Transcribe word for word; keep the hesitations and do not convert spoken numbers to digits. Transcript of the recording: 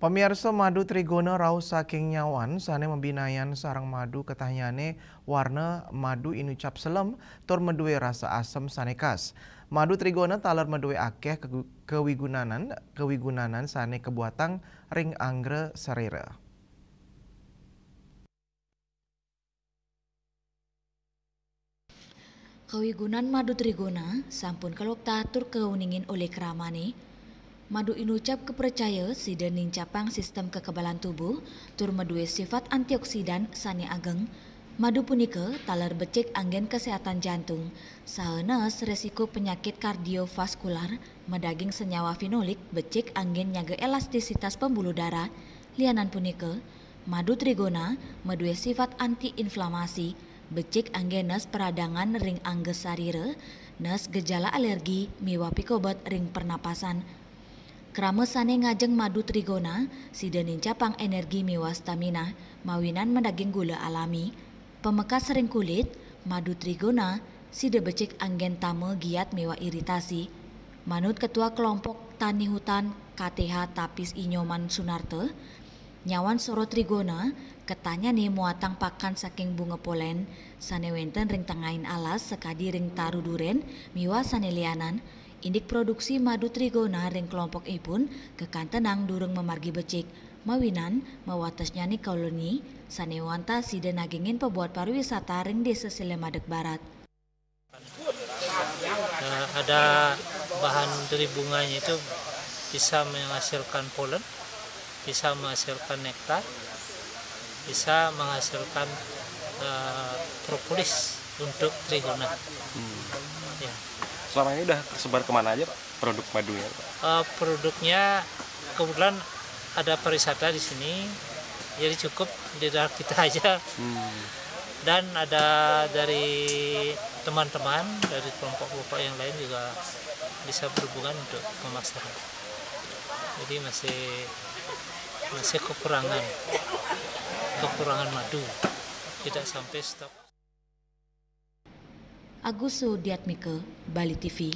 Pamiarsa, madu trigona rauh saking nyawan sané mabinayan sareng madu katahyane warna madu inucap selem tur madué rasa asem sané khas. Madu trigona taler madué akéh kegu-, kawigunanan, kawigunanan sané kabuatang ring angga sarira. Kawigunan madu trigona sampun kaluktah tur kauningin olih kramané. Madu inucap kapracaya sida nincapang sistem kekebalan tubuh tur madué sifat antioksidan sané ageng. Madu punika taler becik anggén kesehatan jantung, saha nees resiko penyakit kardiovaskular, madaging senyawa fenolik becik anggén nyaga elastisitas pembuluh darah. Lianan punika, madu trigona madué sifat antiinflamasi, becik anggén nees peradangan ring angga sarira, nees gejala alergi miwah pikobet ring pernapasan. Krama sané ngajeng madu trigona, sida nincapang energi miwah stamina, mawinan madaging gula alami. Pamekas ring kulit, madu trigona sida becik anggén tama giat miwah iritasi. Manut Ketua Kelompok Tani Hutan K T H Tapis I Nyoman Sunarta, nyawan sora trigona katanyané muatang pakan saking bunga polén sané wénten ring tengahing alas sakadi ring taru durén miwah sané lianan. Indik produksi madu trigona ring kelompokipun kakantenang durung mamargi becik, mawinan mawatesnyané koloni sané wantah sida nagingin pabuat pariwisata ring Désa Slémadeg Barat. Eh, ada bahan dari bunganya itu bisa menghasilkan polen, bisa menghasilkan nektar, bisa menghasilkan, eh, propolis untuk trigona. Hmm. Ya. Selama ini udah tersebar kemana aja, Pak, produk madunya, Pak? Eh, produknya kebetulan ada pariwisata di sini, jadi cukup di daerah kita aja. Hmm. Dan ada dari teman-teman dari kelompok-kelompok yang lain juga bisa berhubungan untuk memasarkan. Jadi masih, masih kekurangan, kekurangan madu, tidak sampai stok. Agus Sudiatmika, Bali T V.